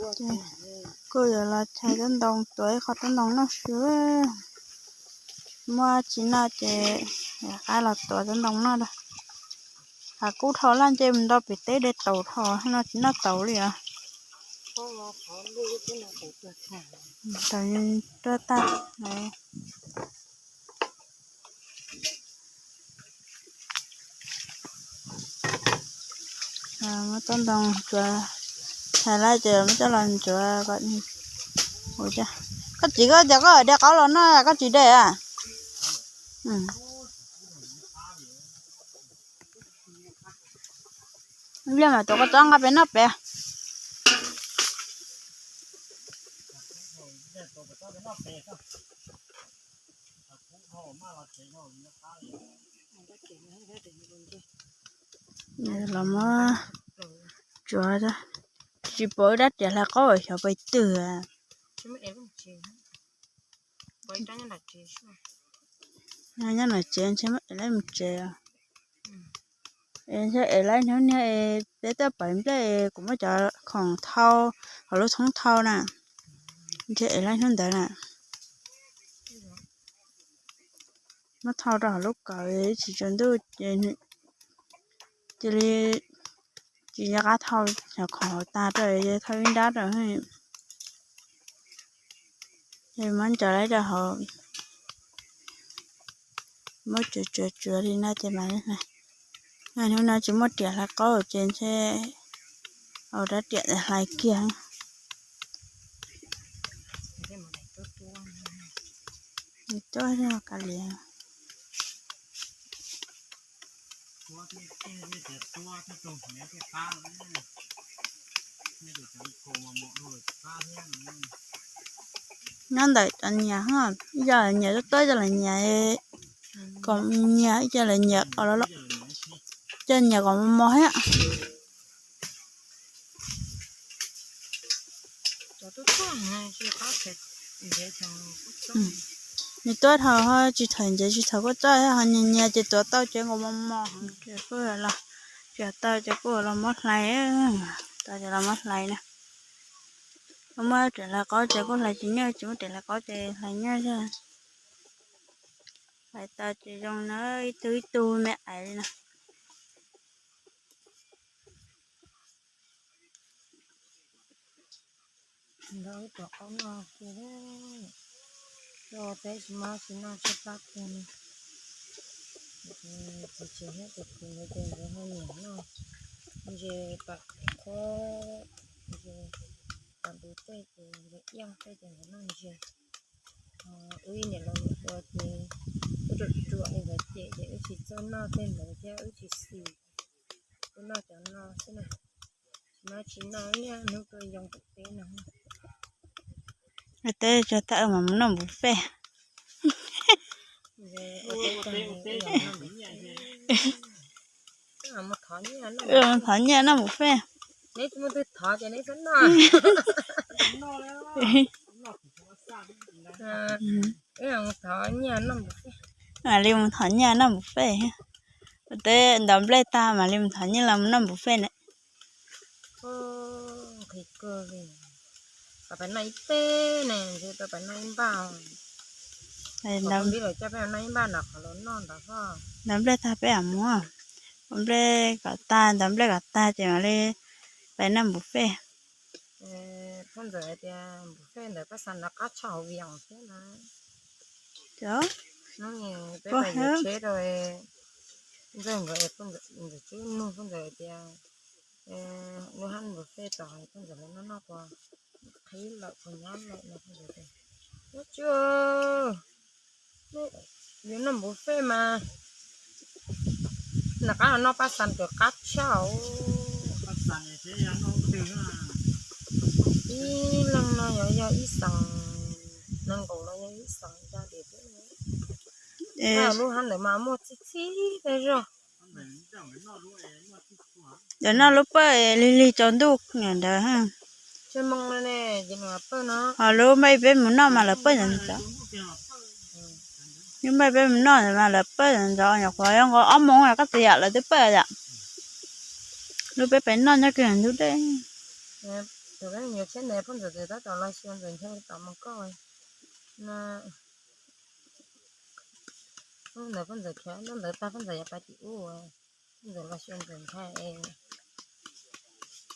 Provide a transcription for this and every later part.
Kuj yuav los chais tsob ntoo, tuav ib qho tsob ntoo noj xwb. Muaj tsis noj ces rov qab los tuav tsob ntoo noj. Hav kub dhau laj nce mus nto pem teb de taus dhau no tsis noj taus li os. Tuaj tag. Muab tsob ntoo tsuav, chais lawm ces muab coj los ntsuav kom. Koj txiv, koj tias koj de qaub los noj koj tsis de a? Liaj mas tuav kua txob nqa pem noj pem. Los muab tsuav, tsis pom wb rab riam hlais qaub xyov pais twg. Nyob nram tsev ntshe muab ev lawv mus tsev. Ntshe ev lawv hnub niag peb tuaj pawv nplej kuv muab cov khoom thau, hauv lub tshoob thau na. Ntshe ev lawv hnub ntawd na. Muab thau rau hauv lub kawm ib tsis tsaus ntuj ces cia li tsis nco qab thau cov khoom hauv tas rau, thau ib nrab rau. Ces muab ncov lawv rau hauv, muab tsuav tsuav tsuav li no ces mam li hlais. Hnub no tsis muaj riam hlais qaub ces ntshe ua rab riam hlais kiag. Tuaj ka li. Nyob ntawm cov nyias, ib co lawv nyias tuaj tuaj, ib co lawv nyias, kom nyias ib co lawv nyias, co nyias kom mos mos thiab. Nws tuaj dhau ho tsis txhawm ntsev tsis txhawm kuj txawj ho nyias nyias ces tuav tau ces nkaus mos mos. Ces kuj los, tsis tau ces kuj los muab hlais, tau ces los muab hlais na. Muab riam hlais qaub ces kuj hlais tsis nyuaj, tsis muaj riam hlais qaub ces hlais nyuaj xwb. Hlais tau ces zoo na, ib tug ib tug me ais li no. Nrog wb tuav qaub noj kiag, tuaj peb tsis mob tsis noj tshaib plab kiag li. Txiv tsev thiab tus kwv nkawd ces nkawd ho nyiam noj ntses pam qhuab, ntses pam npus tej ces nkawd iaj tej ces nkawd noj ntses. Wb niam laus niam hluas ces wb ruam ruam li nkawd cem ces wb tsis txawj noj tej ntawd thiab wb tsis xis, wb noj cov no xwb na. Tsis mob tsis noj niaj hnub tuaj yoo pem teb no. Teb tso tag mas mus noj npus fej. Mus thov nyiaj noj npus fej. Mam li mus thov nyiaj noj npus fej. Ua teb ntov nplej tag mam li mus thov nyiaj los mus noj npus fej na. Nqhis kawg li. Kom peb noj ib teg ne, ntshe tau peb noj ib npaj. Npib lawv coj peb noj ib npaj nram qhov los noj ntawd. Ntov nplej tag peb mam mus. Ntov nplej kom tag, ntov nplej kom tag ces mam li peb noj npus fej. Phoj Ntxawm hais tias npus fej ntawd pab xa nrov qab tshaj hauv Vias thiab na. Hnub peb pais yuav tsheb rau Ntxawg nkawd, Ntxawm Tswb nug Phoj Ntxawm hais tias, nug hab npus fej tau, Phoj Ntxawm lawv noj noj puas qhib lawm puas nyob lawm no. Phoj Ntxawm tias, nyob tsis, yuav noj npus fej mas nrov qab los noj paj xas kawg qab tshaj. Ib leeg no yog, yog ib xeem, nees nkaum los yog ib xeem ntsa diam thiab. Lub hab ntawd mas muaj txhij txhij tej zog. Cov noj lub pawj lig lig tsaus ntuj ntawd. Ho lub npaj peb mus noj mas lawv pawj ntxov ntxov. Lub npaj peb mus noj mas lawv pawj ntxov ntxov, nyuam qhuav yuav nkaus ob moos koj txiv yam lawv twb pawj yam. Lub peb pais noj nyob kiag ntug dej. Ntxawm, nyuam tshiab ntawd poj ntxawm tab tom los xyuas ntxawm nchaw tom Moos Kauj no. Hnub ntawd poj ntxawm khiav noj ntawd tag poj ntxawm yuav pais tim ub, poj ntxawm los xyuas ntxawm nchaw es,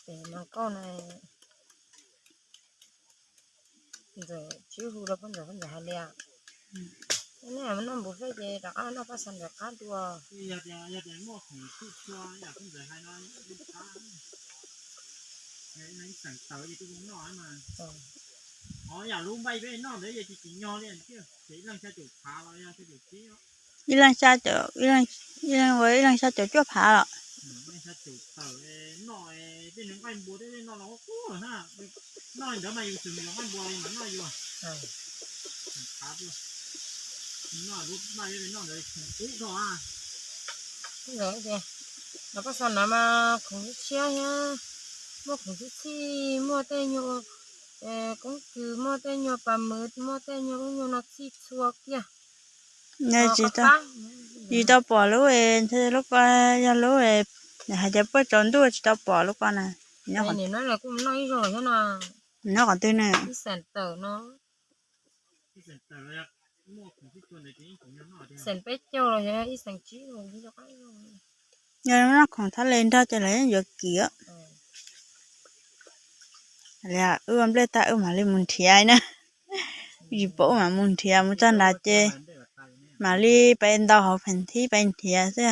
ces Moos Kauj no. Ntxawm tsis hu rau poj ntxawm, poj ntxawm hais li, nej noj npum fej ces rov qab noj paj xav ntawm qab dua. Ib leeg xya caum, ib leeg ua ib leeg xya caum cuaj phav los. Los paj xav no mas khoom tshiab thiab, muaj khoom txhij txhij, muaj tej nyuag koob kws, muaj tej nyuag pas mws, muaj tej nyuag ub nyuag no txhij txhua kiag. Tsis tau pom lub, lub ko yog lub hais tias puag tsaus ntuj tsis tau pom lub ko na. Nyob qhov twg na? Xeem peb caug los yog ib xeem tsib. Yog noj khoom thab le nrog ces lawv yuav kim. Wb ua nplej tag wb mam li mus nrhiav na. Tsis pom wb mam mus nrhiav, mus txog nrad ces mam li pais ntaus hauv pheem thib pais nrhiav xwb.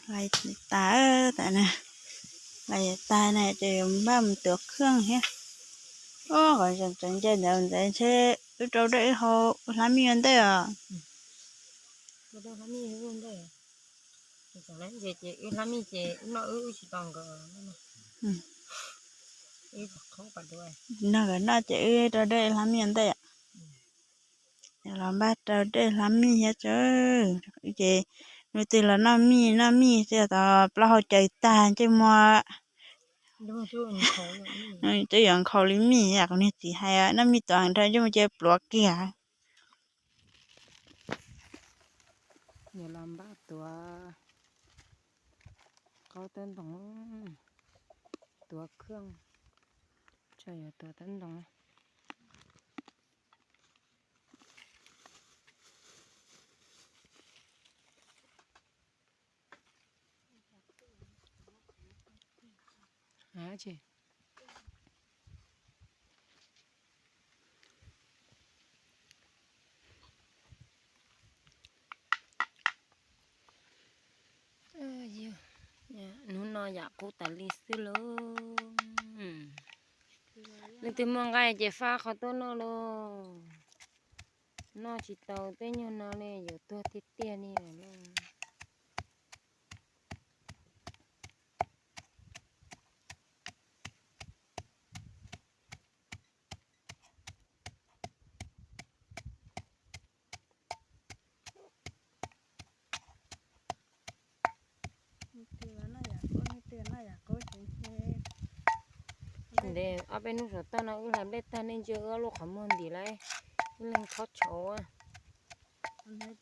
Hlais tas, tas na ces npaj mus tuav kheej thiab. Qhov tseem nce ntawd ntxeev ntshe wb rau dej wb haus, wb hlab mij ua ntej os. Ces wb hlab mij ces wb noj wb tsis tau nkawd. Wb noj nkawd noj ces wb rau dej hlab mij ua ntej. Los npaj rau dej hlab mij thiab tso. Ces hnub twg los noj mij noj mij xwb, tau plaub hau caws tag ntsej muag. Twb yuav nkhaus li mij, kuv niag txiv hais noj mij tuav nrog ntsej muag ces pluav kiag. Los npaj tuav qaub tawb ntoo, tuav kheej, tso yuav tuav tawb ntoo. Hnub no yam qub tas li xwb lauj. Leej twg muaj nqaij ces fab qhov tuaj noj lauj. Noj tsis tau tej nyuag no ne, yuav tuag tiag tiag li lawm lauj. Ntev ob peb hnub saum toj no wb hlais nplej tag nej ntsia wb ob lub qhov muag ntim lawm, ib leeg thob tshauv. Ob niag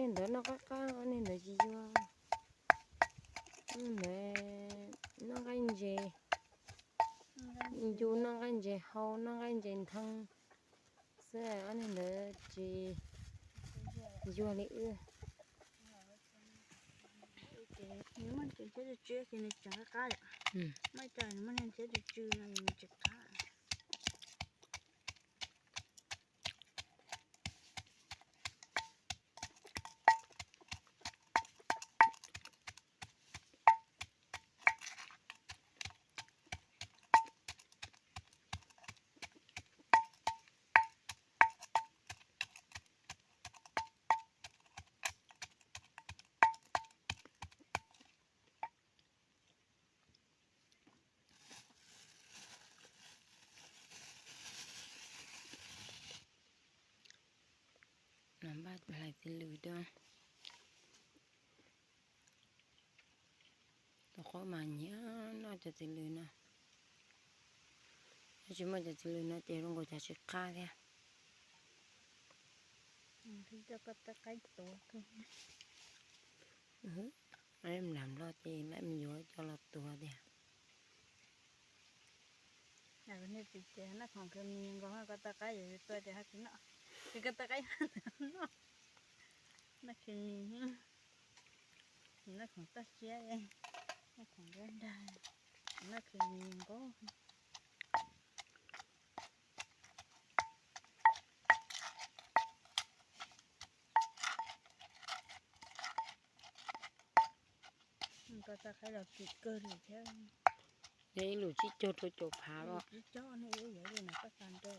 ntawd noj qab qab, ob niag ntawd tsis yuag. Ob niag ntawd noj nqaij ntses, ncu noj nqaij ntses hau, noj nqaij ntses nthee xwb, ob niag ntawd tsis yuag li wb. Nws muaj ntshav tsw tsw ces nws tseem qab qab yom. Muaj ib co nws muaj ntshav tsw tsw no nws tseem qab. Los npaj hlais txiv lws da. qhuav mas nyiam noj cov txiv lws no. Yog tsis muaj cov txiv lws no ces zoo nkaus cas tsis qab thiab. Mlam nplog ces lam me yuav coj los tuav tiag. Nej txiv ces noj khoom khwv mis nkaus, koj tau qaib yuav tua ces ho tsis noj, ces koj tau qaib noj, noj khwv mis, noj khoom toj siab, noj khoom nrab nrag, noj khwv mis nkaus. Koj tau qaib los kim kawg li thiab. Yog ib lus tsib caug rau caum phav los. Tsib caug ne, ib yam li no koj xa nrog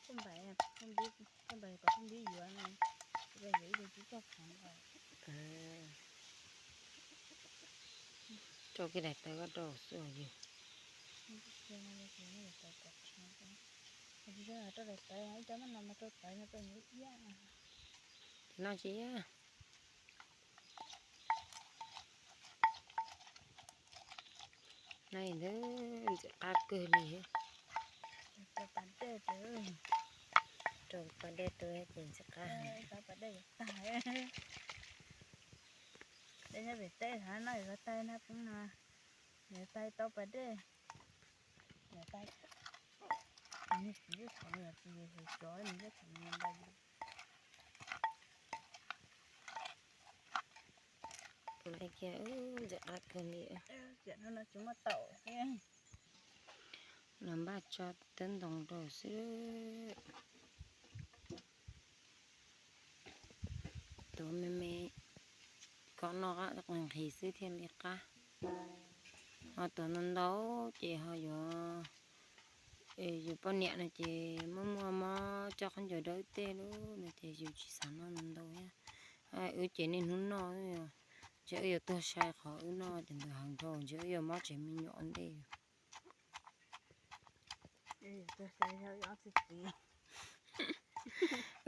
phooj npaim, phooj npaim kom phooj npaim yuav no, yuav ib lus tsib caug phav os. Rau kiag daim tawv koj rau xwb os yus. Rau daim tawv, ib co maj no mas rau tawv no rau nws iab. Ces noj tsis iab. Noj ntxim qab kawg li. Rau pas dej rau, ces ntxim qab. Dej nyob pem teb, noj yuav tag na peb no, yuav tag tau pas dej, yuav tag. Nws txiv lub thaum no yog txiv yus hu cov nws lub thaum no nta yus. Ntxim qab kawg li. Tiam no no tsis muaj taum thiab. Los npaj tso tawv ntoo rau xwb. Tuav me me kom noj qab nqhis xwb thiaj li qab. Ho tuav ntau ntau ces ho yuav, yus poj niam no ces muaj muaj mob coj khaub ncaws dawb tej lub no ces yus tsis xav noj ntau ntau thiab. Wb ces niaj hnub noj, ntshe wb yuav tuag sai qhov wb noj cov ntawd heev dhau, ntshe wb yuav mob tsev me nyuam ua ntej. Wb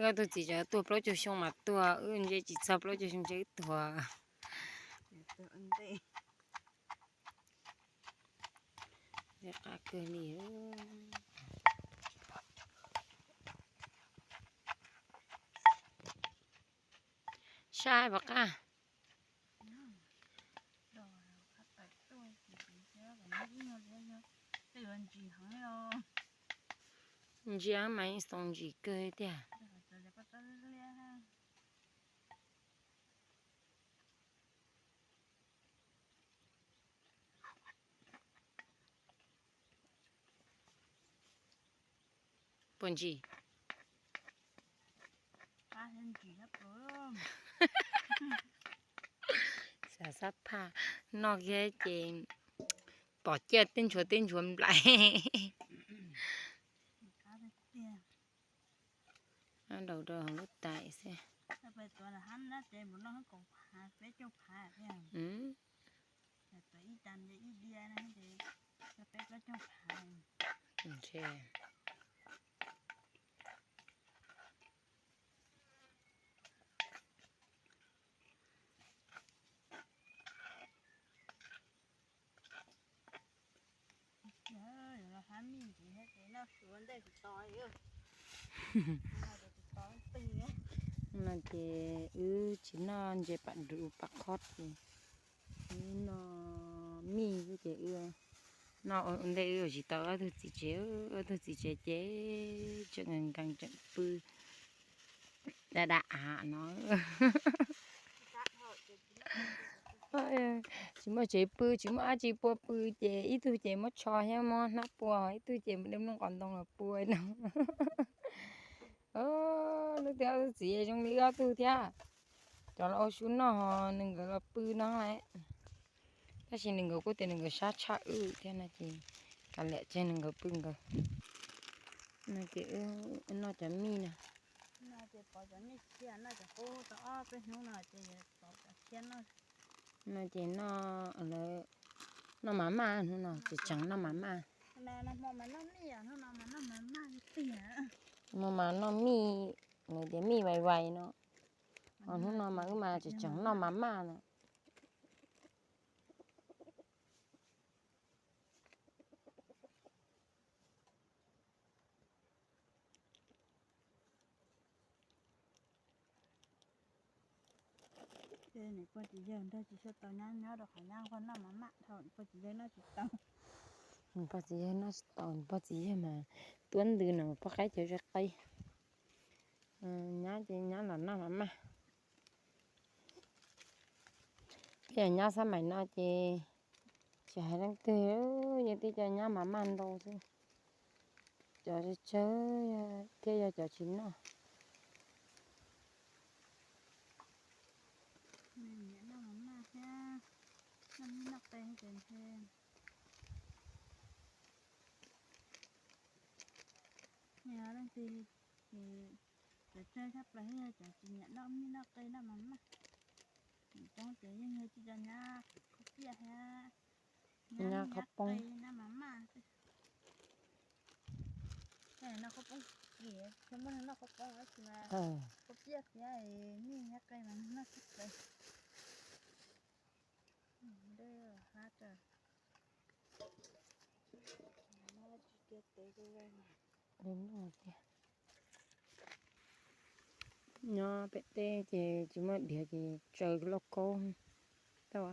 ob tug txiv tseem tuag plaub caug xyoo mas tuag, wb ntshe tsis txog plaub caug xyoo ntshe wb tuag. Qab kawg li. Saib pom qab. Ntsia mas yeej xoo ntsis kawg tiag. Puas ntsim? Xav xab phaj noj kiag ces pom ciaj teb ntshuav teb ntshuav nplaim. Nrau rau hauv lub tais xwb. No ces wb tsis noj ntses pam duv pam qhob ces wb noj mij xwb ces wb noj ua ntej wb ua tsis tau ob tug txiv tsev, ob tug txiv tsev ces tseem nkees tseem pw da da av no. Tsis muaj tsev pw tsis muaj dab tsi pua pw ces ib tug ces muab tsho thiab muab hnab pua, ib tug ces de nplooj qos ntoo los pua no. Lub twg ob tug txiv zoo li ob tug thiab. Cov los ua su noj ho nws nkawd los pw no lawm. Tab sis nws nkawd kuj tias nws nkawd sab tshaj wb thiab no ces kav liam tseg nws nkawd pw nkawd. No ces wb noj cov mij na. No ces noj, lawv noj mas maj hnub no tseem tseem noj mas maj. Hmo mas noj mij, lawv tias mij vais vais no. Ho hnub no mas wb mas tseem tseem noj mas maj no. Niam pog txiv yawg nrog tsis tshua tau nyab nyob rau qhov nyab nquag noj mas maj dhau, niam pog txiv yawg noj tsis tau. Niam pog txiv yawg noj tsis tau, niam pog txiv yawg mas tuab ntws no pog qaib cov zeb qe. Nyab ces nyab los noj mas maj. Thiab nyab xab maim no ces tsis hais leej twg, yeej tib co nyab mas maj ntau xwb. Cov tsawg tsawg thiab yog cov tsis noj. Noj mas maj thiab, noj mij noj qe ces ntshe, leej twg ces cov tsawg tshaj plaws thiab yog cov tsis nyiam noj mij noj qe noj mas maj. Coob ces yeej yog tsis cov nyab qhob piaj thiab nyab qhob poob, noj mas maj. Tej no qhob poob kim, tsis muaj neeg noj qhob poob, tab sis mas qhob piaj thiab mij thiab qe mas noj tsis pes. Nyob pem teb ces tsis muaj diav ces tsaws lauj kaub tau.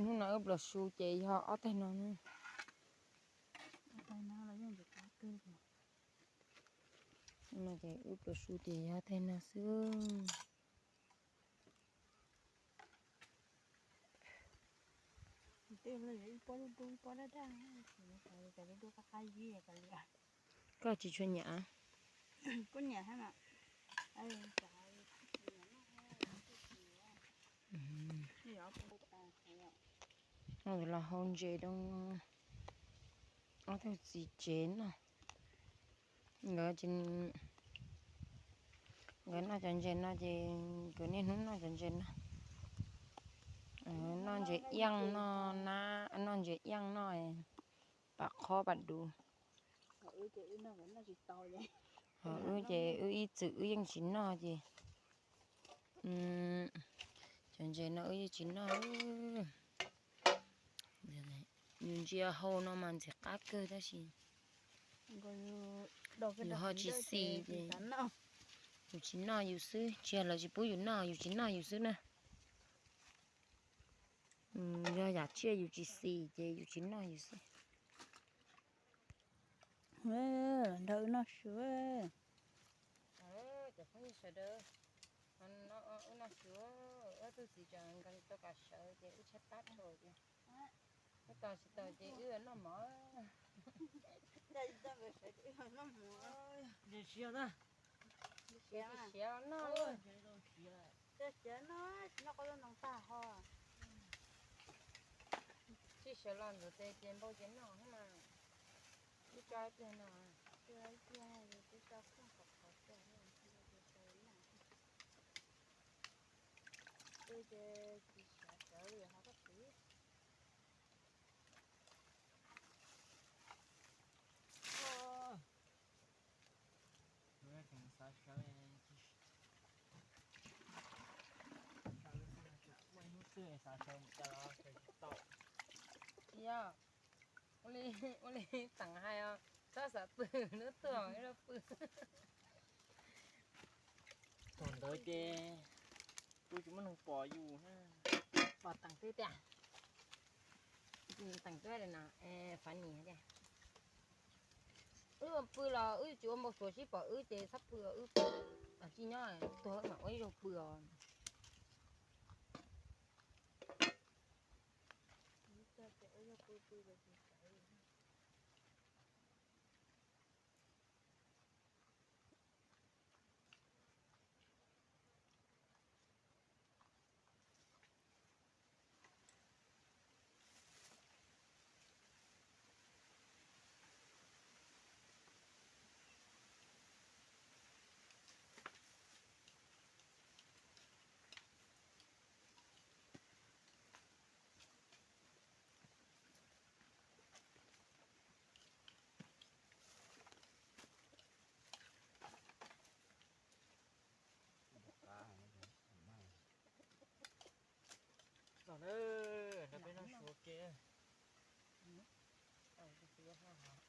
Hnub no wb pluas su ces yog ob teg no na. Hnub no ces wb pluas su ces yog ob teg no xwb. Koj tsis tshua nyiam? Kuv nyiam thiab mas. Los hau ntses rau ob tug txiv tsev noj. Nkawd, nkawd noj cov ntses no ces nkawd niaj hnub noj cov ntses no. Noj ntses iaj, noj na, noj ntses iaj, noj pam qhob pam duv. Ho wb ces wb ib txwm wb yeej tsis noj ces cov ntses no wb yeej tsis noj. Yus ntsia hau no mas ntxim qab kawg tab sis yus ho tsis xis ces yus tsis noj yus xwb, tsis yog lawv tsis pub yus noj, yus tsis noj yus xwb na. Yog yam tsiaj yus tsis xis ces yus tsis noj yus xwb. Nrog wb noj su. Cov phooj ywg sawv daws, wb noj su, wb tug txiv tseem nkees tau kav sawv ces wb tshaib plab dhau ces wb tos tsis tau ces wb noj mov. Siav na, siav noj. Siav no, tsis noj qab ntoo tag ho. Tsis siav los ntxuav tes ces npau ces noj na. Wb tso ib pliag no, wb tso khoom qhov qhov tso, tso noj. Twb ces tsis siav sawv li ho koj txiv. Xav sawv, muaj ib hnub twg xav sawv mus cas los sawv tsis tau. Yog, ua li, ua li Teem hais os, txhob xav pw, hnub tuaj ib zaug pw. Thaum ntawd ces kuj tsis muaj neeg pom yus. Pom Teem twb tiag. Teem twb no, Fab Nis tiag. Wb pw los wb tsis ua npau suav sib pom wb ces txhob pw, wb tsis nyob, tuag mam ua ib zaug pw os.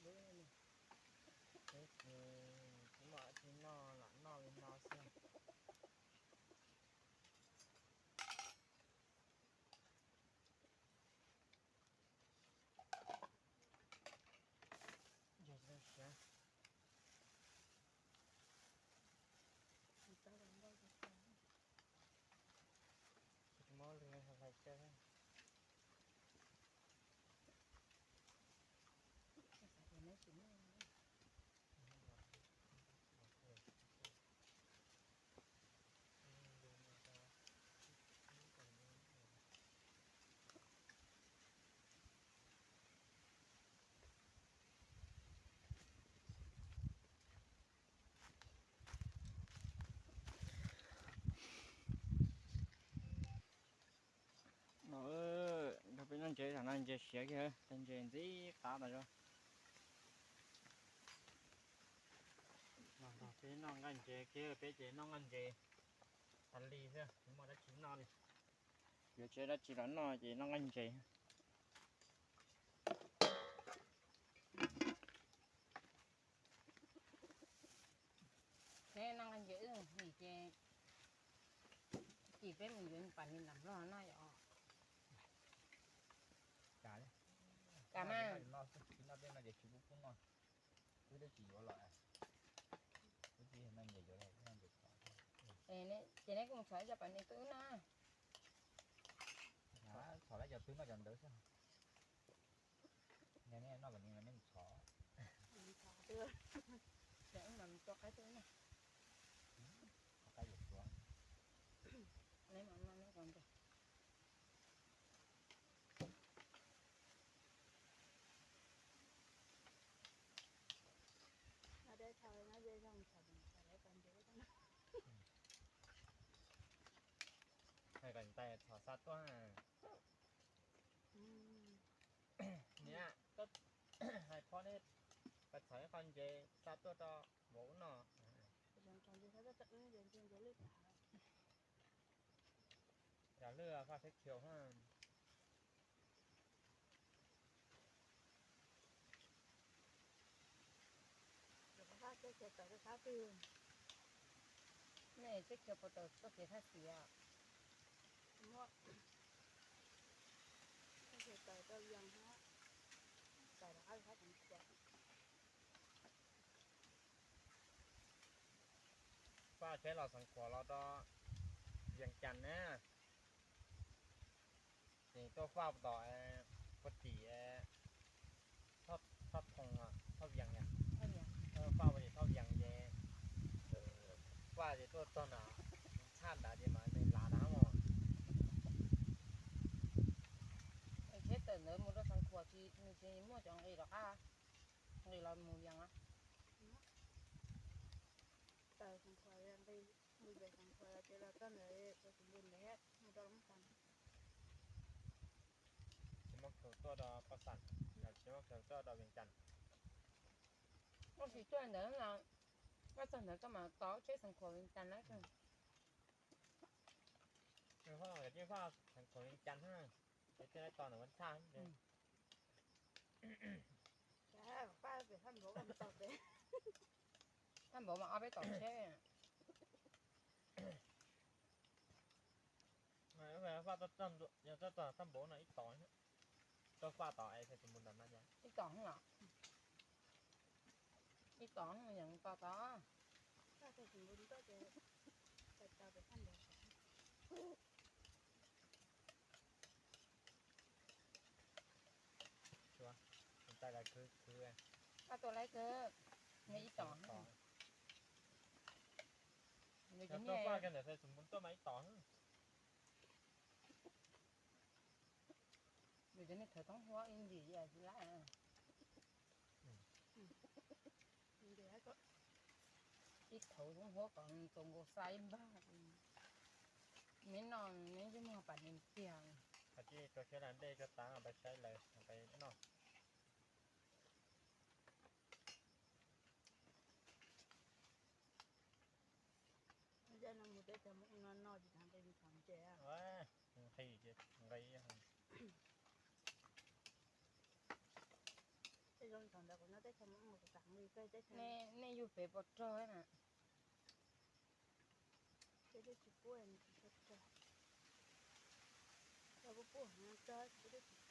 Peb tsis muaj dab tsi noj lam noj li no xwb. Yog tsis tau siav, tsis muaj lwg hlais kawg. No, nrog peb noj ntses, tam no ntses siav kiag, tag ntses ntxim qab tas zog. Nrog peb noj nqaij ntses kiag, peb ces noj nqaij ntses tas li xwb, tsis muaj dab tsi noj li. Yuav tsis dab tsi los noj ces noj nqaij ntses. Neb noj nqaij ntses wb nim ces, ces peb mus yuav pam ni lam loj no yom. Kam mas. Noj tej no ces tsis pub pub noj, wb twb tsis yuav los, wb tsis noj ntses yuav, noj ntses txhov. Ces neb kuj mus txhov ib co pam ni tuaj wb noj. Txhov lawv cov twb noj cov ntawd xwb. Noj pam ni mas neb mus txhov. Ces wb mam mus tua qaib tuaj wb noj. Qaib yuav tua. Neb mam noj neb qos ntses. Hais kom ntais txhov xa tuaj. Niam, hais phoj neb, kom txhov ib qho ntses xa tuaj rau vauv noj. Yog lwj faj tsheb khiaus. Nej tsheb khiaus puas tau txoj kev thaj xim? Faj tsheb los Xeev Khuam los rau Vias Cas na. Ces tuaj faj tom puag tim Thoj Thoo, Thoj Vias, faj puag tim Thoj Vias ces faj ces tuaj txog na, tshaj nrad ces mas nws lav nrad mos. Tsheb tawm ntawd mus rau Xeev Khuam tsis, nws tsis muaj cov nqis rov qab, nqis los mus Vias. Tawm Xeev Khuam, mus pem Xeev Khuam ces los txog ntawd, mus rau Loob Xas. Tsis muaj khaws tuaj rau Paj Xas, tsis muaj khaws tuaj rau Vias Cas. Tab sis tuaj ntawd no, koj txog ntawd koj mam tos tsheb Xeev Khuam Vias Cas na. Faj Xeev Khuam Vias Cas na, ces thiaj li tos ntawm ua tshaj. Thaj Npaum mas ob peb tom tsheb. Faj, yog tuaj txog Thaj Npaum no ib tom, tuaj faj tom es tus mus ntawm no, ib tom los, ib tom yeej tos tau. Tais lawv khwv khwv, koj tua lawv kawg, nws ib tom, nws cov niag, tuaj mas ib tom. Nws cov niag thawv thoob huab ib ntsis tsis laib. Ib thawv thoob huab kom txaus nkaus xaib npag. Neb noj neb ntsej muag pam ni tiag. Koj cia li rau siab lam dej tso tas pais saib lawv pais noj. Tej no mus teb chaws Hmoob no noj tsis tau nqi txhov ntses. Nqi ces nqi. Tej zoo thaum ntawd kuv nyob teb Nej yug pem pos rog na. Tsis pub, tsis pub, tsis